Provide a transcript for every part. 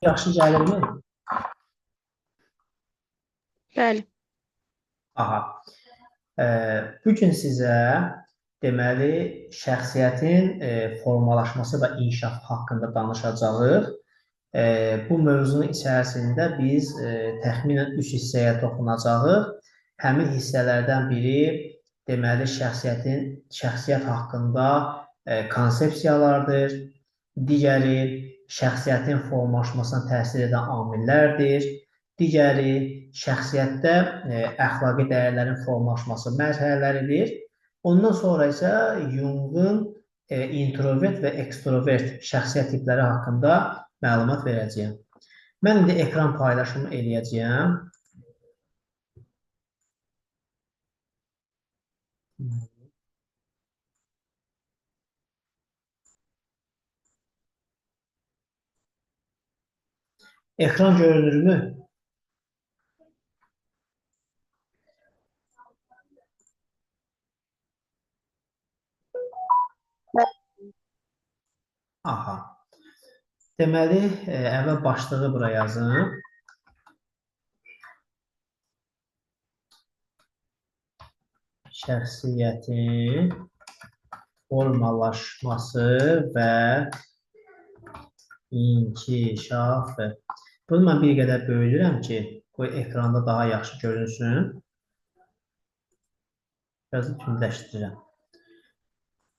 Yaxşı gəlirmi? Bəli. Aha. Bu gün sizə deməli şəxsiyyətin formalaşması və inkişafı haqqında danışacağıq. Bu mövzunun içərisində biz təxminən 3 hissəyə toxunacağıq. Həmin hissələrdən biri deməli şəxsiyyət haqqında konsepsiyalardır. Digəri şəxsiyyətin formalaşmasına təsir edən amillərdir. Digəri şəxsiyyətdə əxlaqi dəyərlərin formalaşması mərhələləridir. Ondan sonra isə Jung'un introvert və ekstrovert şəxsiyyət tipləri haqqında məlumat verəcəyəm. Mən indi ekran paylaşımı eləyəcəyəm. Ekran görünürmü? Aha. Deməli, əvvəl başlığı bura yazın. Şəxsiyyətin formalaşması və inkişafı. Bunu mən bir qədər böyüdürəm ki, qoy ekranda daha yaxşı görünsün. Biraz da tündləşdirirəm.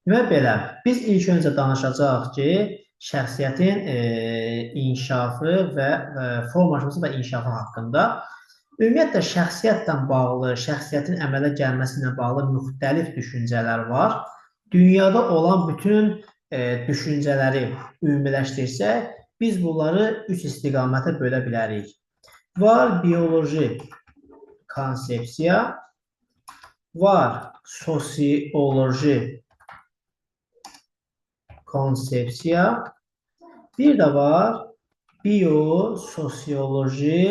Və belə, biz ilk öncə danışacağıq ki, şəxsiyyətin inkişafı və formalaşması və inkişafı haqqında. Ümumiyyətlə, şəxsiyyətlə bağlı, şəxsiyyətin əmələ gəlməsi ilə bağlı müxtəlif düşüncələr var. Dünyada olan bütün düşüncələri ümumiləşdirsək, biz bunları üç istiqamətə bölə bilərik. Var bioloji konsepsiya, var sosioloji konsepsiya, bir də var biososioloji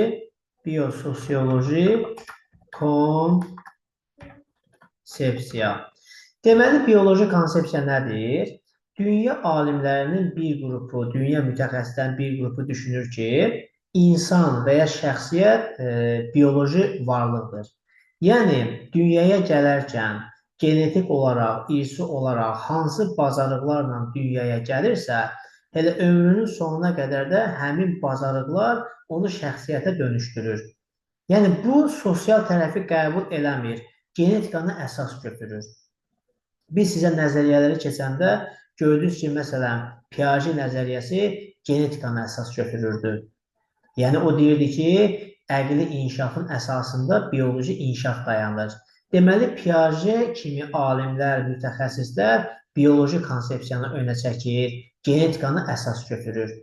konsepsiya. Deməli, bioloji konsepsiya nədir? Dünya alimlərinin bir qrupu, dünya mütəxəssislərinin bir qrupu düşünür ki, insan və ya şəxsiyyət bioloji varlıqdır. Yəni, dünyaya gələrkən genetik olaraq, irsi olaraq hansı bacarıqlarla dünyaya gəlirsə, elə ömrünün sonuna qədər də həmin bacarıqlar onu şəxsiyyətə dönüşdürür. Yəni, bu sosial tərəfi qəbul eləmir, genetikanı əsas götürür. Biz sizə nəzəriyyələri keçəndə gördünüz ki, məsələn, Piaget nəzəriyyəsi genetikanı əsas götürürdü. Yəni, o deyirdi ki, əqli inkişafın əsasında bioloji inkişaf dayanır. Deməli, Piaget kimi alimlər, mütəxəssislər bioloji konsepsiyanı önə çəkir, genetikanı əsas götürür.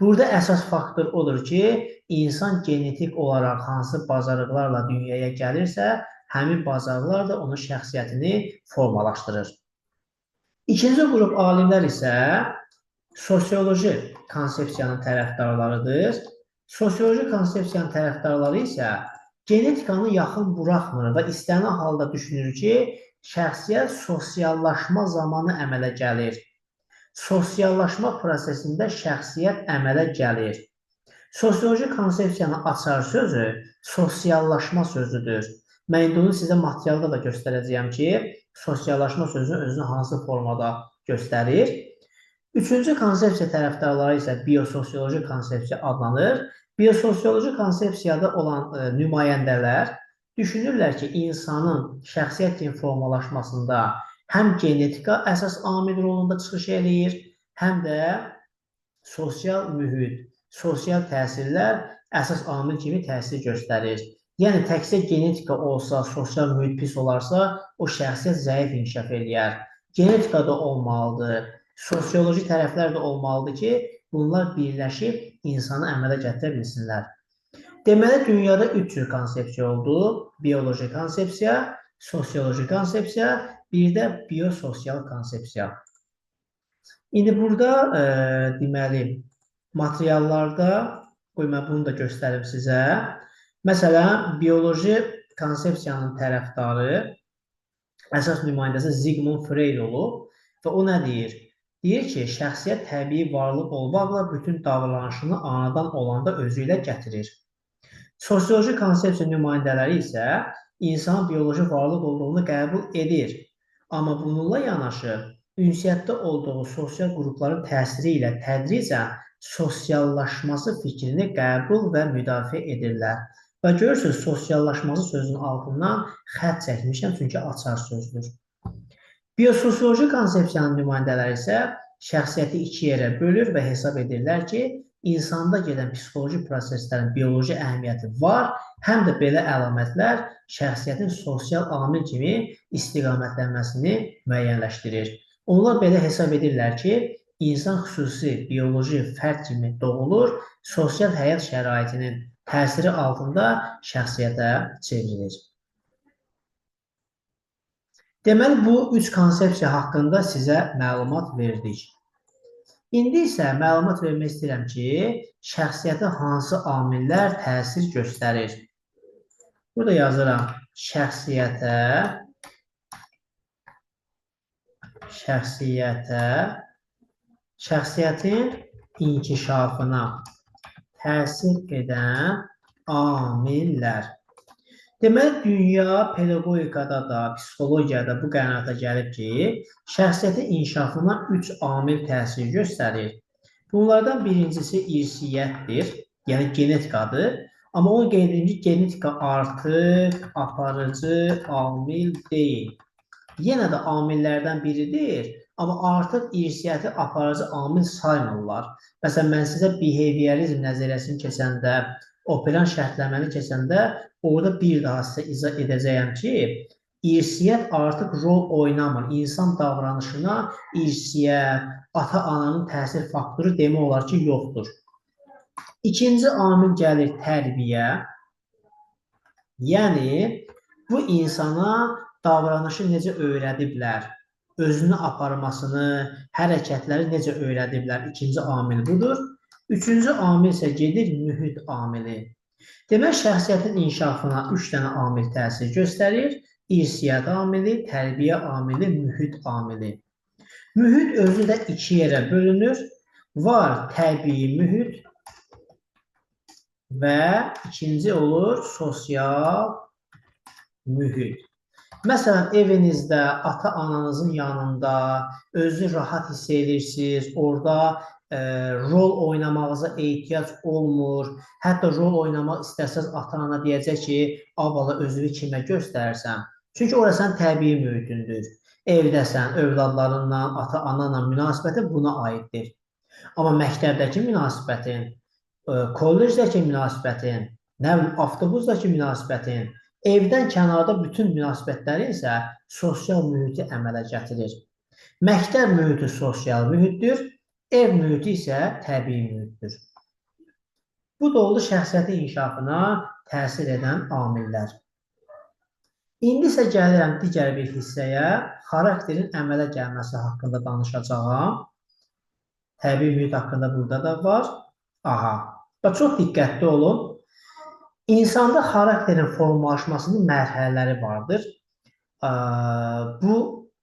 Burada əsas faktor odur ki, insan genetik olaraq hansı bacarıqlarla dünyaya gəlirsə, həmin bacarıqlar da onun şəxsiyyətini formalaşdırır. İkinci qrup alimlər isə sosioloji konsepsiyanın tərəfdarlarıdır. Sosioloji konsepsiyanın tərəfdarları isə genetikanı yaxın buraxmır və istənilən halda düşünür ki, şəxsiyyət sosiallaşma zamanı əmələ gəlir. Sosiallaşma prosesində şəxsiyyət əmələ gəlir. Sosioloji konsepsiyanın açar sözü sosiallaşma sözüdür. Mən indi onu sizə materialda da göstərəcəyəm ki, sosiallaşma sözünü özünü hansı formada göstərir. Üçüncü konsepsiya tərəfdarları isə biososioloji konsepsiya adlanır. Biososioloji konsepsiyada olan nümayəndələr düşünürlər ki, insanın şəxsiyyət kimi formalaşmasında həm genetika əsas amil rolunda çıxış eləyir, həm də sosial mühit, sosial təsirlər əsas amil kimi təsir göstərir. Yəni, təkcə genetika olsa, sosial mühit pis olarsa, o şəxsiyyət zəif inkişaf eləyər. Genetika da olmalıdır, sosioloji tərəflər də olmalıdır ki, bunlar birləşib insanı əmələ gətirə bilsinlər. Deməli, dünyada üç cür konsepsiya oldu. Bioloji konsepsiya, sosioloji konsepsiya, bir də biososial konsepsiya. İndi burada deməli, materiallarda, qoy mən bunu da göstərim sizə. Məsələn, bioloji konsepsiyanın tərəfdarı, əsas nümayəndəsi Sigmund Freud olub və o nə deyir? Deyir ki, şəxsiyyət təbii varlıq olmaqla bütün davranışını anadan olanda özü ilə gətirir. Sosioloji konsepsiya nümayəndələri isə insanın bioloji varlıq olduğunu qəbul edir. Amma bununla yanaşı, ünsiyyətdə olduğu sosial qrupların təsiri ilə tədricən sosiallaşması fikrini qəbul və müdafiə edirlər. Və görürsünüz, sosiallaşması sözünün altından xətt çəkmişəm, çünki açar sözdür. Biososioloji konsepsiyanın nümayəndələri isə şəxsiyyəti iki yerə bölür və hesab edirlər ki, insanda gedən psixoloji proseslərin bioloji əhəmiyyəti var, həm də belə əlamətlər şəxsiyyətin sosial amil kimi istiqamətlənməsini müəyyənləşdirir. Onlar belə hesab edirlər ki, insan xüsusi bioloji fərd kimi doğulur, sosial həyat şəraitinin təsiri altında şəxsiyyətə çevrilir. Deməli, bu üç konsepsiya haqqında sizə məlumat verdik. İndi isə məlumat vermək istəyirəm ki, şəxsiyyətə hansı amillər təsir göstərir. Burada yazıram, şəxsiyyətin inkişafına təsir edən amillər. Deməli, dünya pedaqogikada da, psixologiyada bu qənaətə gəlib ki, şəxsiyyətin inkişafına 3 amil təsir göstərir. Bunlardan birincisi irsiyyətdir, yəni genetikadır. Amma onu qeyd edim ki, genetika artıq aparıcı amil deyil. Yenə də amillərdən biridir, amma artıq irsiyyəti aparıcı amil saymırlar. Məsələn, mən sizə behaviorizm nəzəriyyəsini keçəndə, operan şərtləməni keçəndə orada bir daha sizə izah edəcəyəm ki, irsiyyət artıq rol oynamır. İnsan davranışına irsiyyət, ata-ananın təsir faktoru demək olar ki, yoxdur. İkinci amil gəlir tərbiyə. Yəni, bu insana davranışı necə öyrədiblər, özünü aparmasını, hərəkətləri necə öyrədiblər. İkinci amil budur. Üçüncü amil isə gedir mühit amili. Demək, şəxsiyyətin inkişafına 3 dənə amil təsir göstərir. İrsiyyət amili, tərbiyə amili, mühit amili. Mühit özü də iki yerə bölünür. Var təbii mühit və ikinci olur sosial mühit. Məsələn, evinizdə, ata-ananızın yanında özünü rahat hiss edirsiniz, orada rol oynamağıza ehtiyac olmur. Hətta rol oynamaq istəsəz ata-ana deyəcək ki, abala özünü kimə göstərərsən? Çünki orası sənin təbii mühitindir. Evdəsən, övladlarınla, ata-ananla münasibətin buna aiddir. Amma məktəbdəki münasibətin, kollecdəki münasibətin, nə bilim, avtobusdakı münasibətin, evdən kənarda bütün münasibətlərin isə sosial mühiti əmələ gətirir. Məktəb mühiti sosial mühitdir, ev mühiti isə təbii mühitdir. Bu da oldu şəxsiyyətin inkişafına təsir edən amillər. İndi isə gəlirəm digər bir hissəyə, xarakterin əmələ gəlməsi haqqında danışacağam. Təbii mühit haqqında burada da var. Aha, bax, çox diqqətli olun. İnsanda xarakterin formalaşmasının mərhələləri vardır. Bu,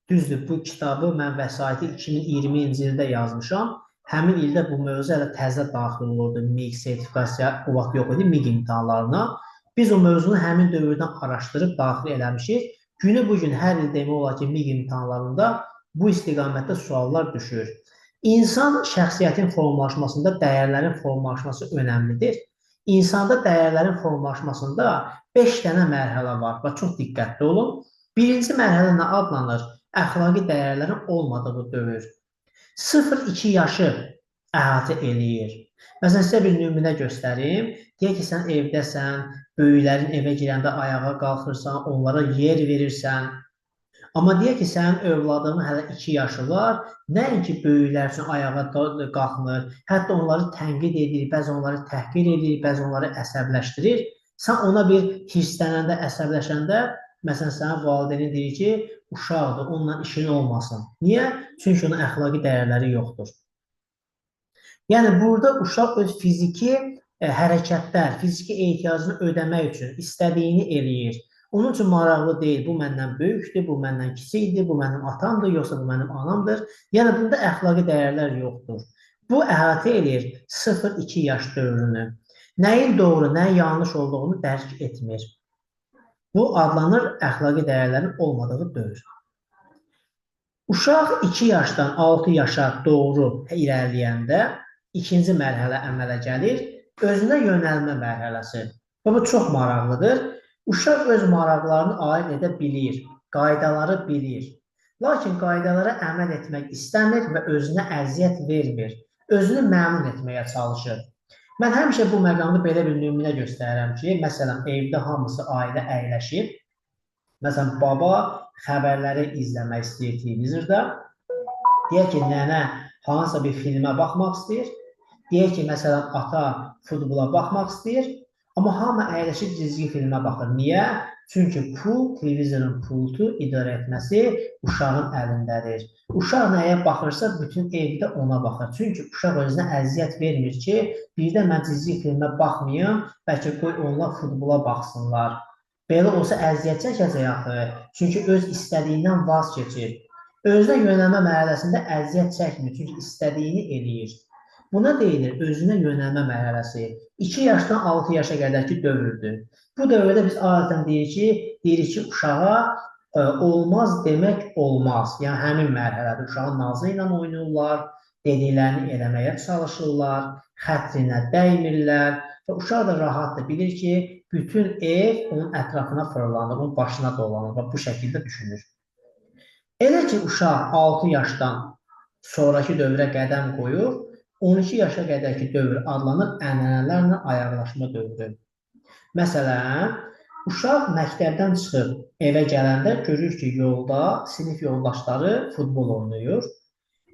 düzdür, bu kitabı mən vəsaiti 2020-ci ildə yazmışam. Həmin ildə bu mövzu hələ təzə daxil olurdu. MİQ sertifikasiya o vaxt yox idi, MİQ imtahanlarına. Biz o mövzunu həmin dövrdən araşdırıb daxil eləmişik. Günü bugün hər il demək olar ki, MİQ imtahanlarında bu istiqamətdə suallar düşür. İnsan şəxsiyyətin formalaşmasında dəyərlərin formalaşması önəmlidir. İnsanda dəyərlərin formalaşmasında 5 dənə mərhələ var. Bax, çox diqqətli olun. Birinci mərhələ nə adlanır? Əxlaqi dəyərlərin olmadığı dövr. 0-2 yaşı əhatə eləyir. Məsələn, sizə bir nümunə göstərim. Deyək ki, sən evdəsən, böyüklərin evə girəndə ayağa qalxırsan, onlara yer verirsən. Amma deyək ki, sənin övladının hələ 2 yaşı var, nəinki böyüklər üçün ayağa qalxmır, hətta onları tənqid edir, bəzi onları təhqir edir, bəzi onları əsəbləşdirir. Sən ona bir hirslənəndə, əsəbləşəndə, məsələn, sənin valideynin deyir ki, uşaqdır, onunla işin olmasın. Niyə? Çünki onun əxlaqi dəyərləri yoxdur. Yəni, burada uşaq öz fiziki hərəkətlər, fiziki ehtiyacını ödəmək üçün istədiyini eləyir. Onun üçün maraqlı deyil, bu məndən böyükdür, bu məndən kiçikdir, bu mənim atamdır, yoxsa bu mənim anamdır. Yəni, bunda əxlaqi dəyərlər yoxdur. Bu, əhatə edir 0-2 yaş dövrünü. Nəyin doğru, nəyin yanlış olduğunu dərk etmir. Bu, adlanır əxlaqi dəyərlərin olmadığı dövr. Uşaq 2 yaşdan 6 yaşa doğru irəliləyəndə ikinci mərhələ əmələ gəlir, özünə yönəlmə mərhələsi. Və bu çox maraqlıdır. Uşaq öz maraqlarını aid edə bilir, qaydaları bilir. Lakin qaydalara əməl etmək istəmir və özünə əziyyət vermir. Özünü məmnun etməyə çalışır. Mən həmişə bu məqamda belə bir nümunə göstərirəm ki, məsələn, evdə hamısı ailə əyləşib. Məsələn, baba xəbərləri izləmək istəyir televizorda. Deyək ki, nənə hansısa bir filmə baxmaq istəyir. Deyək ki, məsələn, ata futbola baxmaq istəyir. Amma hamı əyləşib cizgi filmə baxır. Niyə? Çünki pul, televizorun pultu idarə etməsi uşağın əlindədir. Uşaq nəyə baxırsa, bütün evdə ona baxır. Çünki uşaq özünə əziyyət vermir ki, birdə mən cizgi filmə baxmayım, bəlkə qoy onlar futbola baxsınlar. Belə olsa əziyyət çəkəcək axı. Çünki öz istədiyindən vaz keçir. Özünə yönəlmə mərhələsində əziyyət çəkmir, çünki istədiyini eləyir. Buna deyilir özünə yönəlmə mərhələsi. 2 yaşdan 6 yaşa qədərki dövrdür. Bu dövrdə biz adətən deyirik ki, uşağa olmaz demək olmaz. Yəni, həmin mərhələdə uşağın nazı ilə oynayırlar, dediklərini eləməyə çalışırlar, xətrinə dəymirlər və uşaq da rahatdır, bilir ki, bütün ev onun ətrafına fırlanır, onun başına dolanır və bu şəkildə düşünür. Elə ki, uşaq 6 yaşdan sonraki dövrə qədəm qoyur, 12 yaşa qədərki dövr adlanır ənənələrlə ayaqlaşma dövrü. Məsələn, uşaq məktəbdən çıxıb evə gələndə görür ki, yolda sinif yoldaşları futbol oynayır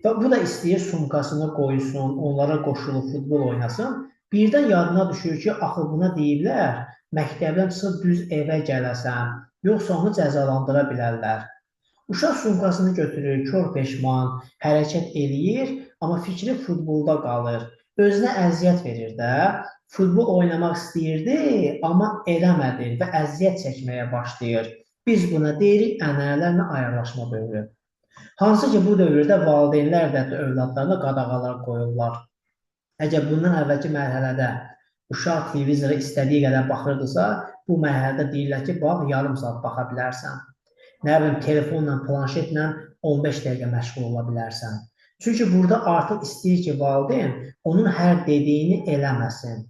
və bu da istəyir sumkasını qoysun, onlara qoşulub futbol oynasın. Birdən yadına düşür ki, axı buna deyiblər, məktəbdən çıxıb düz evə gələsən, yoxsa onu cəzalandıra bilərlər. Uşaq sumkasını götürür, kör peşman, hərəkət eləyir, amma fikri futbolda qalır. Özünə əziyyət verir də, futbol oynamaq istəyirdi, amma eləmədi və əziyyət çəkməyə başlayır. Biz buna deyirik ənənələrlə ayaqlaşma dövrü. Hansı ki, bu dövrdə valideynlər də övladlarına qadağalar qoyurlar. Əgər bundan əvvəlki mərhələdə uşaq televizora istədiyi qədər baxırdısa, bu mərhələdə deyirlər ki, bax, yarım saat baxa bilərsən. Nə bilim, telefonla, planşetlə 15 dəqiqə məşğul ola bilərsən. Çünki burada artıq istəyir ki, valideyn onun hər dediyini eləməsin.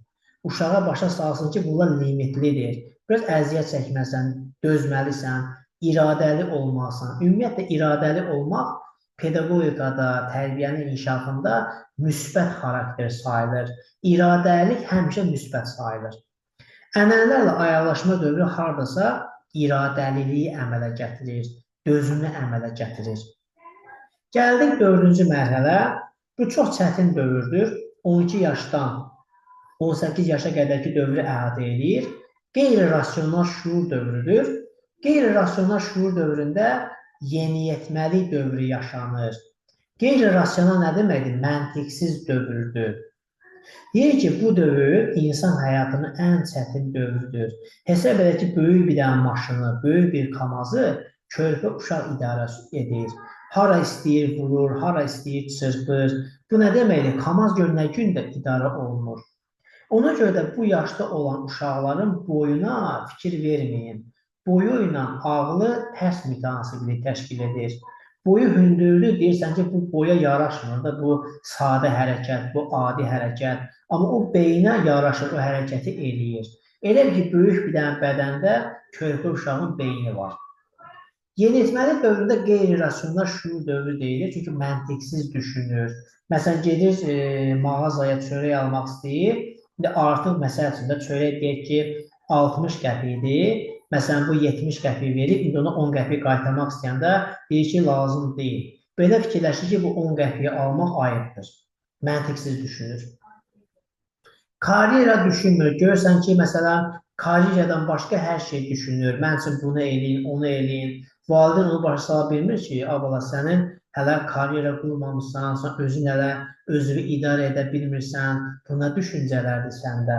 Uşağa başa salsın ki, bunlar limitlidir. Biraz əziyyət çəkməsən, dözməlisən, iradəli olmalısan. Ümumiyyətlə, iradəli olmaq pedaqogikada, tərbiyənin inkişafında müsbət xarakter sayılır. İradəlilik həmişə müsbət sayılır. Ənənələrlə ayaqlaşma dövrü haradasa iradəliliyi əmələ gətirir, dözümü əmələ gətirir. Gəldik dördüncü mərhələ. Bu çox çətin dövrdür. 12 yaşdan 18 yaşa qədərki dövrü əhatə eləyir. Qeyri-rasional şuur dövrüdür. Qeyri-rasional şuur dövründə yeniyetməlik dövrü yaşanır. Qeyri-rasional nə deməkdir? Məntiqsiz dövrdür. Deyir ki, bu dövr insan həyatının ən çətin dövrüdür. Hesab edək ki, böyük bir dənə maşını, böyük bir kamazı körpə uşaq idarə edir. Hara istəyir vurur, hara istəyir çırpır. Bu nə deməkdir? Kamaz gör nə gündə idarə olunur. Ona görə də bu yaşda olan uşaqların boyuna fikir verməyin. Boyu ilə ağlı tərs mütənasiblik təşkil edir. Boyu hündürlü deyirsən ki, bu boya yaraşmır da, bu sadə hərəkət, bu adi hərəkət. Amma o beyinə yaraşır, o hərəkəti eləyir. Elə ki, böyük bir dənə bədəndə körpə uşağın beyni var. Yeniyetməlik dövründə qeyri-rasional şuur dövrü deyilir, çünki məntiqsiz düşünür. Məsələn, gedir mağazaya çörək almaq istəyir. İndi artıq məsəl üçün də çörək deyək ki, 60 qəpik idi. Məsələn, bu 70 qəpik verib, indi ona 10 qəpik qaytarmaq istəyəndə deyir ki, lazım deyil. Belə fikirləşir ki, bu 10 qəpiyi almaq ayıbdır. Məntiqsiz düşünür. Karyera düşünmür. Görürsən ki, məsələn, karyeradan başqa hər şey düşünür. Mən üçün bunu eləyin, onu eləyin. Valideyn onu başa sala bilmir ki, abala, sənin hələ karyera qurmamışsan, sən özün hələ özünü idarə edə bilmirsən. Bu nə düşüncələrdir səndə?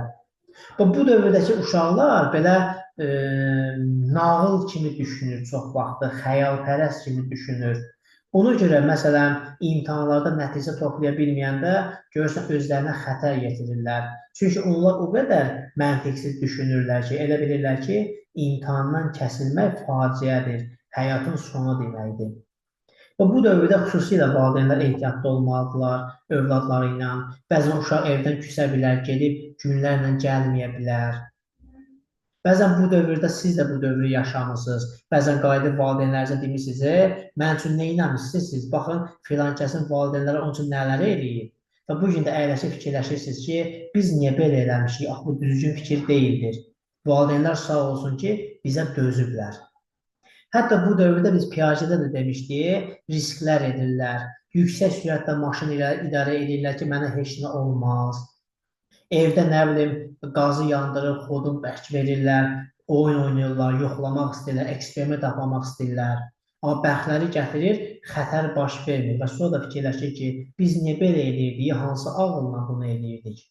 Və bu dövrdəki uşaqlar belə nağıl kimi düşünür çox vaxtı, xəyalpərəst kimi düşünür. Ona görə, məsələn, imtahanlarda nəticə toplaya bilməyəndə görürsən özlərinə xətər yetirirlər. Çünki onlar o qədər məntiqsiz düşünürlər ki, elə bilirlər ki, imtahandan kəsilmək faciədir, həyatın sonu deməkdir. Və bu dövrdə xüsusilə valideynlər ehtiyatlı olmalıdırlar övladları ilə. Bəzən uşaq evdən küsə bilər, gedib günlərlə gəlməyə bilər. Bəzən bu dövrdə siz də bu dövrü yaşamısınız. Bəzən qayıdıb valideynlərinizə demişsiniz, mən üçün nə eləmişsiniz siz? Baxın, filan kəsin valideynləri onun üçün nələr eləyib. Və bu gün də əyləşib fikirləşirsiniz ki, biz niyə belə eləmişik? Axı, bu düzgün fikir deyildir. Valideynlər sağ olsun ki, bizə dözüblər. Hətta bu dövrdə biz Piagetdə də demişdik, risklər edirlər. Yüksək sürətlə maşın idarə edirlər ki, mənə heç nə olmaz. Evdə nə bilim, qazı yandırıb, xodun bərk verirlər, oyun oynayırlar, yoxlamaq istəyirlər, eksperiment aparmaq istəyirlər. Amma bəxtləri gətirir, xətər baş vermir və sonra da fikirləşir ki, biz niyə belə eləyirdik, hansı ağılla bunu eləyirdik.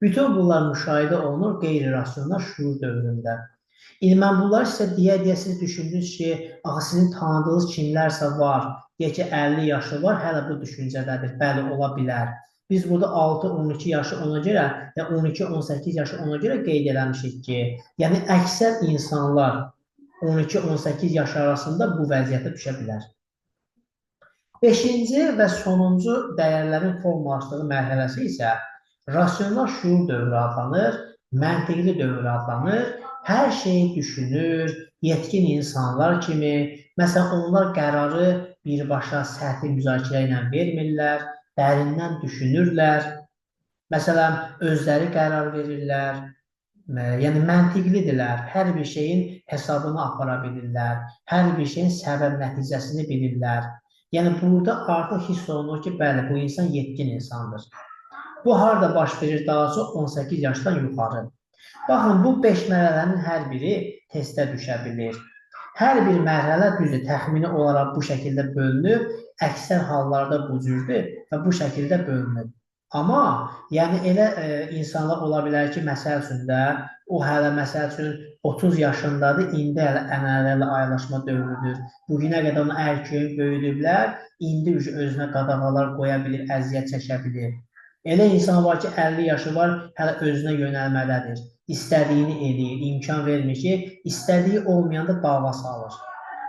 Bütün bunlar müşahidə olunur qeyri-rasional şuur dövründə. İndi mən bunları sizə deyə-deyə siz düşündünüz ki, axı sizin tanıdığınız kimlərsə var, deyək ki, 50 yaşı var, hələ bu düşüncədədir. Bəli, ola bilər. Biz burada 6-12 yaşı ona görə, ya 12-18 yaşı ona görə qeyd eləmişik ki, yəni əksər insanlar 12-18 yaş arasında bu vəziyyətə düşə bilər. Beşinci və sonuncu dəyərlərin formalaşdığı mərhələsi isə rasional şuur dövrü adlanır, məntiqli dövr adlanır. Hər şeyi düşünür, yetkin insanlar kimi. Məsələn, onlar qərarı birbaşa səthi müzakirə ilə vermirlər, dərindən düşünürlər. Məsələn, özləri qərar verirlər. Yəni məntiqlidirlər. Hər bir şeyin hesabını apara bilirlər. Hər bir şeyin səbəb nəticəsini bilirlər. Yəni burada artıq hiss olunur ki, bəli, bu insan yetkin insandır. Bu harda baş verir daha çox 18 yaşdan yuxarı. Baxın, bu 5 mərhələnin hər biri testə düşə bilir. Hər bir mərhələ düzdür, təxmini olaraq bu şəkildə bölünüb, əksər hallarda bu cürdür və bu şəkildə bölünüb. Amma yəni elə insanlar ola bilər ki, məsəl üçün də o hələ məsəl üçün 30 yaşındadır, indi hələ ənənələrlə ayrılaşma dövrüdür. Bugünə qədər onu erkəyin böyüdüblər, indi özünə qadağalar qoya bilir, əziyyət çəkə bilir. Elə insan var ki, 50 yaşı var, hələ özünə yönəlmədədir. İstədiyini eləyir, imkan vermir ki, istədiyi olmayanda dava salır.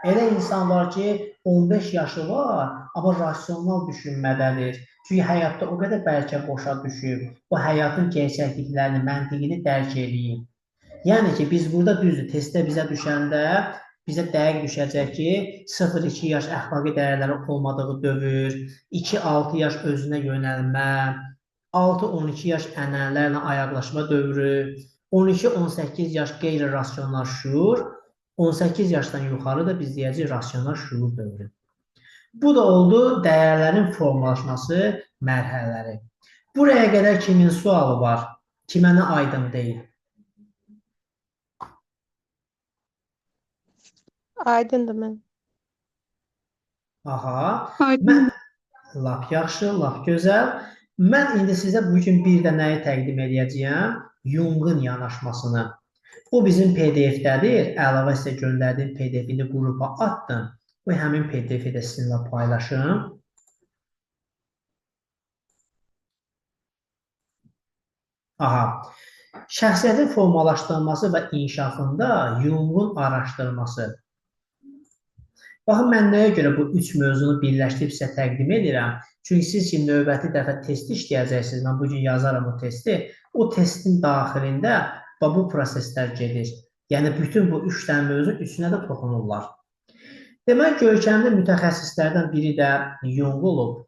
Elə insan var ki, 15 yaşı var, amma rasional düşünmədədir. Çünki həyatda o qədər bərkə qoşa düşüb, o həyatın gerçəkliklərini, məntiqini dərk eləyib. Yəni ki, biz burada düzdür, testdə bizə düşəndə bizə dəqiq düşəcək ki, 0-2 yaş əxlaqi dəyərləri olmadığı dövr, 2-6 yaş özünə yönəlmə, 6-12 yaş ənənələrlə ayaqlaşma dövrü, 12-18 yaş qeyri-rasional şuur, 18 yaşdan yuxarı da biz deyəcəyik rasional şuur dövrü. Bu da oldu dəyərlərin formalaşması mərhələləri. Buraya qədər kimin sualı var? Kimə nə aydın deyil? Aydındır mən. Aha. Aydın. Mən lap yaxşı, lap gözəl. Mən indi sizə bu gün bir də nəyi təqdim eləyəcəyəm? Jung'un yanaşmasını. O bizim PDF-dədir. Əlavə sizə göndərdiyim PDF-ini qrupa atdım. Bu həmin PDF-i də sizinlə paylaşım. Aha. Şəxsiyyətin formalaşdırılması və inkişafında Jung'un araşdırması. Baxın, mən nəyə görə bu üç mövzunu birləşdirib sizə təqdim edirəm? Çünki siz ki, növbəti dəfə test işləyəcəksiniz. Mən bugün yazaram o testi. O testin daxilində bu proseslər gedir. Yəni, bütün bu üç dənə mövzu üçünə də toxunurlar. Demək, görkəmli mütəxəssislərdən biri də Jung olub.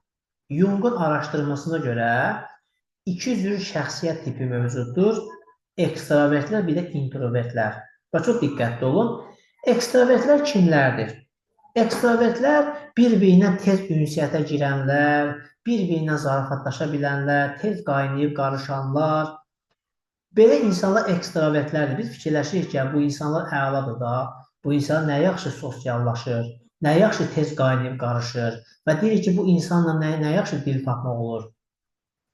Jung'un araşdırmasına görə iki cür şəxsiyyət tipi mövcuddur. Ekstravertlər, bir də introvertlər. Və çox diqqətli olun. Ekstravertlər kimlərdir? Ekstravertlər bir-birinə tez ünsiyyətə girənlər, bir-birinə zarafatlaşa bilənlər, tez qaynayıb qarışanlar. Belə insanlar ekstravertlərdir. Biz fikirləşirik ki, bu insanlar əladır da, bu insan nə yaxşı sosiallaşır, nə yaxşı tez qaynayıb qarışır və deyirik ki, bu insanla nə yaxşı dil tapmaq olur.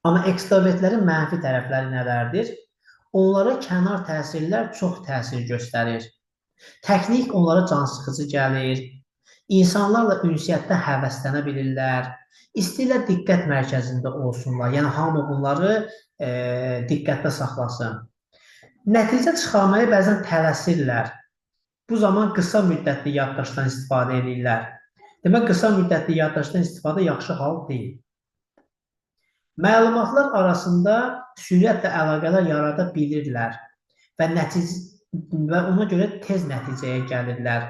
Amma ekstravertlərin mənfi tərəfləri nələrdir? Onlara kənar təsirlər çox təsir göstərir. Təklik onlara cansıxıcı gəlir. İnsanlarla ünsiyyətdə həvəslənə bilirlər. İstəyirlər diqqət mərkəzində olsunlar. Yəni hamı bunları diqqətdə saxlasın. Nəticə çıxarmaya bəzən tələsirlər. Bu zaman qısa müddətli yaddaşdan istifadə edirlər. Demək, qısa müddətli yaddaşdan istifadə yaxşı hal deyil. Məlumatlar arasında sürətlə əlaqələr yarada bilirlər və ona görə tez nəticəyə gəlirlər.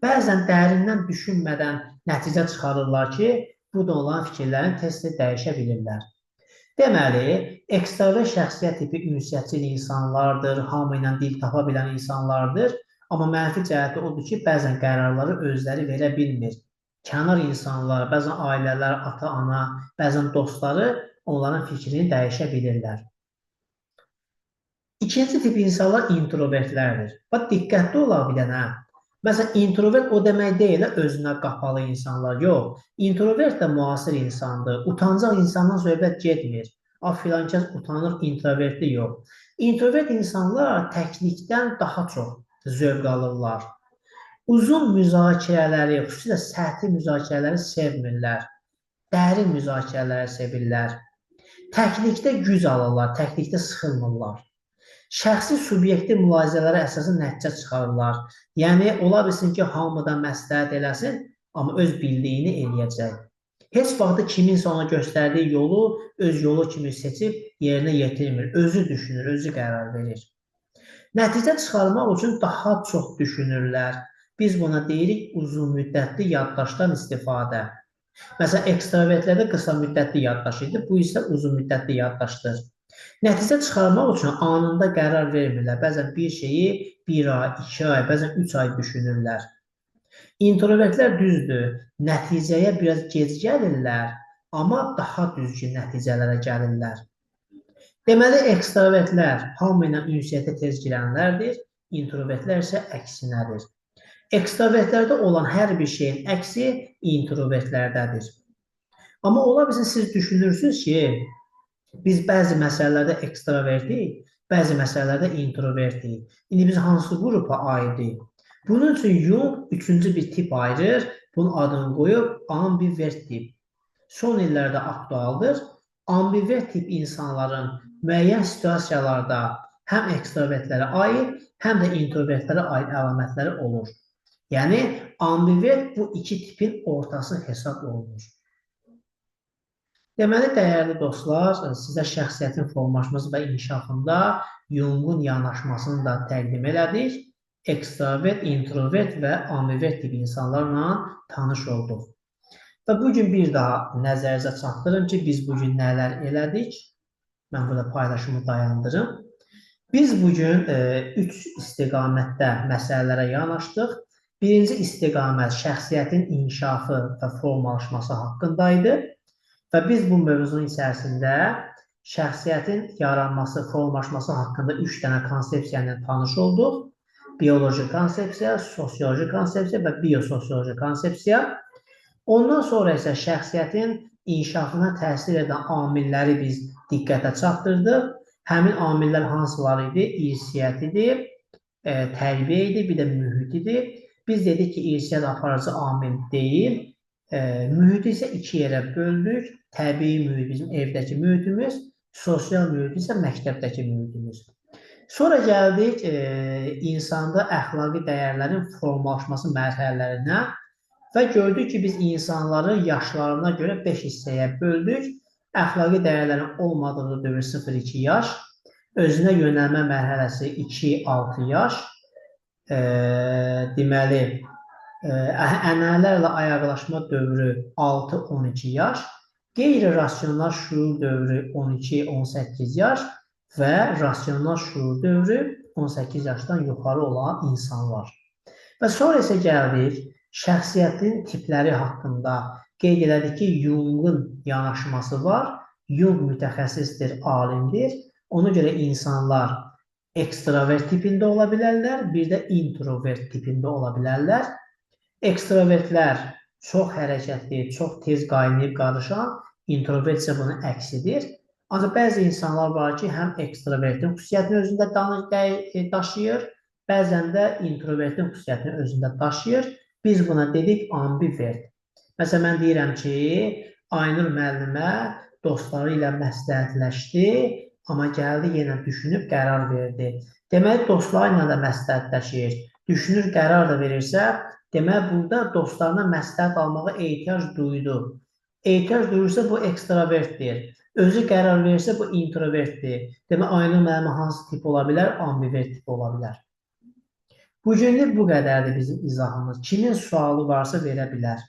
Bəzən dərindən düşünmədən nəticə çıxarırlar ki, bu da olan fikirlərini tez-tez dəyişə bilirlər. Deməli, ekstravert şəxsiyyət tipi ünsiyyətçil insanlardır, hamı ilə dil tapa bilən insanlardır. Amma mənfi cəhəti odur ki, bəzən qərarları özləri verə bilmir. Kənar insanlar, bəzən ailələr, ata-ana, bəzən dostları onların fikrini dəyişə bilirlər. İkinci tip insanlar introvertlərdir. Bax, diqqətli olaq bir dənə. Məsələn, introvert o demək deyil, özünə qapalı insanlar. Yox, introvert də müasir insandır. Utancaq insandan söhbət getmir. A, filan kəs utanır, introvertli yox. İntrovert insanlar təklikdən daha çox zövq alırlar. Uzun müzakirələri, xüsusilə səthi müzakirələri sevmirlər. Dərin müzakirələri sevirlər. Təklikdə güc alırlar, təklikdə sıxılmırlar. Şəxsi subyektiv mülahizələrə əsasən nəticə çıxarırlar. Yəni, ola bilsin ki, hamıdan məsləhət eləsin, amma öz bildiyini eləyəcək. Heç vaxtı kiminsə ona göstərdiyi yolu öz yolu kimi seçib yerinə yetirmir. Özü düşünür, özü qərar verir. Nəticə çıxarmaq üçün daha çox düşünürlər. Biz buna deyirik uzun müddətli yaddaşdan istifadə. Məsələn, ekstravertlərdə qısa müddətli yaddaş idi, bu isə uzun müddətli yaddaşdır. Nəticə çıxarmaq üçün anında qərar vermirlər. Bəzən bir şeyi 1 ay, 2 ay, bəzən 3 ay düşünürlər. İntrovertlər düzdür, nəticəyə biraz gec gəlirlər, amma daha düzgün nəticələrə gəlirlər. Deməli, ekstravertlər hamı ilə ünsiyyətə tez girənlərdir, introvertlər isə əksinədir. Ekstravertlərdə olan hər bir şeyin əksi introvertlərdədir. Amma ola bilsin siz düşünürsünüz ki, biz bəzi məsələlərdə ekstravertik, bəzi məsələlərdə introvertik. İndi biz hansı qrupa aidik? Bunun üçün Jung üçüncü bir tip ayırır, bunun adını qoyub ambivert tip. Son illərdə aktualdır. Ambivert tip insanların müəyyən situasiyalarda həm ekstravertlərə aid, həm də introvertlərə aid əlamətləri olur. Yəni, ambivert bu iki tipin ortası hesab olunur. Deməli, dəyərli dostlar, sizə şəxsiyyətin formalaşması və inkişafında Jungun yanaşmasını da təqdim elədik. Ekstravert, introvert və ambivert tip insanlarla tanış olduq. Və bugün bir daha nəzərinizə çatdırım ki, biz bugün nələr elədik. Mən burada paylaşımı dayandırım. Biz bugün 3 istiqamətdə məsələlərə yanaşdıq. Birinci istiqamət şəxsiyyətin inkişafı və formalaşması haqqındaydı. Və biz bu mövzunun içərisində şəxsiyyətin yaranması, formalaşması haqqında 3 dənə konsepsiya ilə tanış olduq. Bioloji konsepsiya, sosioloji konsepsiya və biososioloji konsepsiya. Ondan sonra isə şəxsiyyətin inkişafına təsir edən amilləri biz diqqətə çatdırdıq. Həmin amillər hansıları idi? İrsiyyət idi, tərbiyə idi, bir də mühit idi. Biz dedik ki, irsiyyət aparıcı amil deyil. Mühiti isə iki yerə böldük. Təbii mühit bizim evdəki mühitimiz, sosial mühit isə məktəbdəki mühitimiz. Sonra gəldik insanda əxlaqi dəyərlərin formalaşması mərhələlərinə və gördük ki, biz insanları yaşlarına görə 5 hissəyə böldük. Əxlaqi dəyərlərin olmadığı dövr 0-2 yaş, özünə yönəlmə mərhələsi 2-6 yaş, deməli, ənənələrlə ayaqlaşma dövrü 6-12 yaş, qeyri-rasional şuur dövrü 12-18 yaş və rasional şuur dövrü 18 yaşdan yuxarı olan insanlar. Və sonra isə gəldik şəxsiyyətin tipləri haqqında. Qeyd elədik ki, Jung'un yanaşması var. Jung mütəxəssisdir, alimdir. Ona görə insanlar ekstravert tipində ola bilərlər, bir də introvert tipində ola bilərlər. Ekstravertlər çox hərəkətli, çox tez qaynayıb qarışan, introvert isə bunun əksidir. Ancaq bəzi insanlar var ki, həm ekstravertin xüsusiyyətini özündə daşıyır, bəzən də introvertin xüsusiyyətini özündə daşıyır. Biz buna dedik ambivert. Məsələn, mən deyirəm ki, Aynur müəllimə dostları ilə məsləhətləşdi, amma gəldi yenə düşünüb qərar verdi. Deməli, dostları ilə də məsləhətləşir, düşünür, qərar da verirsə, deməli, burada dostlarına məsləhət almağa ehtiyac duydu. Ehtiyac duyursa, bu ekstravertdir. Özü qərar verirsə, bu introvertdir. Demək, Aynur müəllimə hansı tip ola bilər? Ambivert tipi ola bilər. Bugünlük bu qədərdir bizim izahımız. Kimin sualı varsa verə bilər.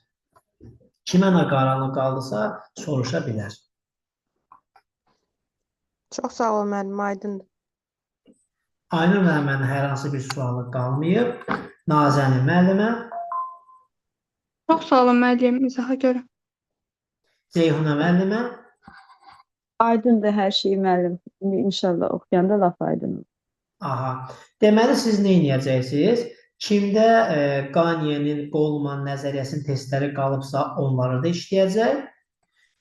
Kimə nə qaranlıq qaldısa, soruşa bilər. Çox sağ ol müəllim, aydındır. Aynur müəllimənin hər hansı bir sualı qalmayıb. Nazənin müəllimə, Çox sağ olun müəllim izaha görə. Ceyhuna müəllimə, Aydındır hər şey müəllim. İnşallah oxuyanda lap aydın olur. Aha. Deməli siz nə edəcəksiniz? Kimdə Qaniyenin Goldman nəzəriyyəsinin testləri qalıbsa, onları da işləyəcək.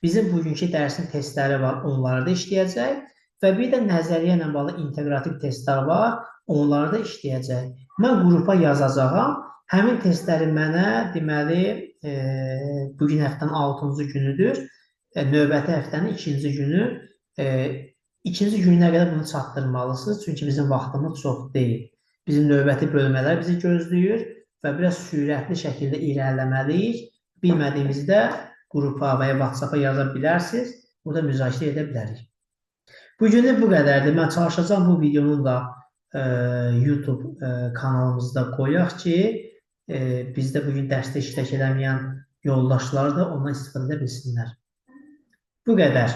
Bizim bugünkü dərsin testləri var, onları da işləyəcək. Və bir də nəzəriyyə ilə bağlı inteqrativ testlər var, onları da işləyəcək. Mən qrupa yazacağam. Həmin testləri mənə deməli bu gün həftənin 6-cı günüdür. Növbəti həftənin ikinci günü, ikinci gününə qədər bunu çatdırmalısınız. Çünki bizim vaxtımız çox deyil. Bizim növbəti bölmələr bizi gözləyir və biraz sürətli şəkildə irəliləməliyik. Bilmədiyimizdə qrupa və ya WhatsApp-a yaza bilərsiniz. Burada müzakirə edə bilərik. Bugünlük bu qədərdir. Mən çalışacağam bu videonun da YouTube kanalımızda qoyaq ki, bizdə bugün dərsdə iştirak eləməyən yoldaşlar da ondan istifadə edə bilsinlər. Bu qədər.